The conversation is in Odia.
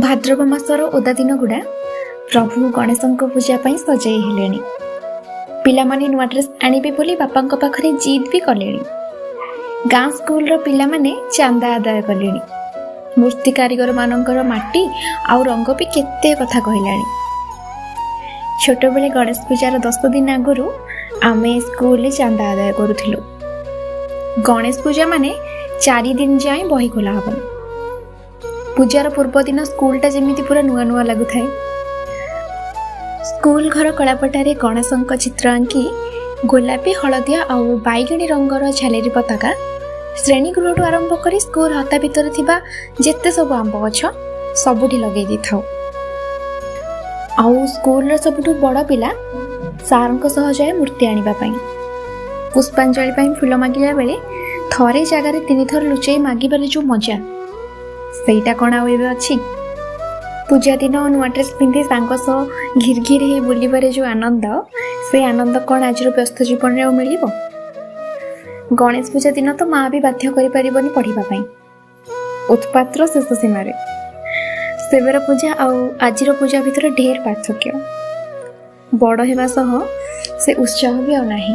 ଭାଦ୍ରବ ମାସର ଓଦା ଦିନଗୁଡ଼ା ପ୍ରଭୁ ଗଣେଶଙ୍କ ପୂଜା ପାଇଁ ସଜେଇ ହେଲେଣି। ପିଲାମାନେ ନୂଆ ଡ୍ରେସ୍ ଆଣିବେ ବୋଲି ବାପାଙ୍କ ପାଖରେ ଜିଦ୍ ବି କଲେଣି। ଗାଁ ସ୍କୁଲର ପିଲାମାନେ ଚାନ୍ଦା ଆଦାୟ କଲେଣି। ମୂର୍ତ୍ତି କାରିଗରମାନଙ୍କର ମାଟି ଆଉ ରଙ୍ଗ ବି କେତେ କଥା କହିଲାଣି। ଛୋଟବେଳେ ଗଣେଶ ପୂଜାର 10 ଦିନ ଆଗରୁ ଆମେ ସ୍କୁଲରେ ଚାନ୍ଦା ଆଦାୟ କରୁଥିଲୁ। ଗଣେଶ ପୂଜା ମାନେ 4 ଦିନ ଯାଏଁ ବହି ଖୋଲା ହେବନି। ପୂଜାର ପୂର୍ବଦିନ ସ୍କୁଲଟା ଯେମିତି ପୁରା ନୂଆ ନୂଆ ଲାଗୁଥାଏ। ସ୍କୁଲ ଘର କଳାପଟାରେ ଗଣେଶଙ୍କ ଚିତ୍ର ଆଙ୍କି ଗୋଲାପୀ, ହଳଦିଆ ଆଉ ବାଇଗଣୀ ରଙ୍ଗର ଝାଲେରି ପତାକା ଶ୍ରେଣୀଗୃହଠୁ ଆରମ୍ଭ କରି ସ୍କୁଲ ହତା ଭିତରେ ଥିବା ଯେତେ ସବୁ ଆମ୍ବ ଗଛ ସବୁଠି ଲଗେଇ ଦେଇଥାଉ। ଆଉ ସ୍କୁଲର ସବୁଠୁ ବଡ଼ ପିଲା ସାର୍ଙ୍କ ସହ ଯାଏ ମୂର୍ତ୍ତି ଆଣିବା ପାଇଁ। ପୁଷ୍ପାଞ୍ଜଳି ପାଇଁ ଫୁଲ ମାଗିଲା ବେଳେ ଥରେ ଜାଗାରେ 3ଥର ଲୁଚେଇ ମାଗିବାରେ ଯେଉଁ ମଜା, ସେଇଟା କ'ଣ ଆଉ ଏବେ ଅଛି? ପୂଜା ଦିନ ନୂଆ ଡ୍ରେସ୍ ପିନ୍ଧି ସାଙ୍ଗ ସହ ଘିର ଘିର ହେଇ ବୁଲିବାରେ ଯେଉଁ ଆନନ୍ଦ, ସେ ଆନନ୍ଦ କ'ଣ ଆଜିର ବ୍ୟସ୍ତ ଜୀବନରେ ଆଉ ମିଳିବ? ଗଣେଶ ପୂଜା ଦିନ ତ ମା ବି ବାଧ୍ୟ କରିପାରିବନି ପଢ଼ିବା ପାଇଁ। ଉତ୍ପାତର ଶେଷ ସୀମାରେ ସେବେର ପୂଜା ଆଉ ଆଜିର ପୂଜା ଭିତରେ ଢେର ପାର୍ଥକ୍ୟ। ବଡ଼ ହେବା ସହ ସେ ଉତ୍ସାହ ବି ଆଉ ନାହିଁ।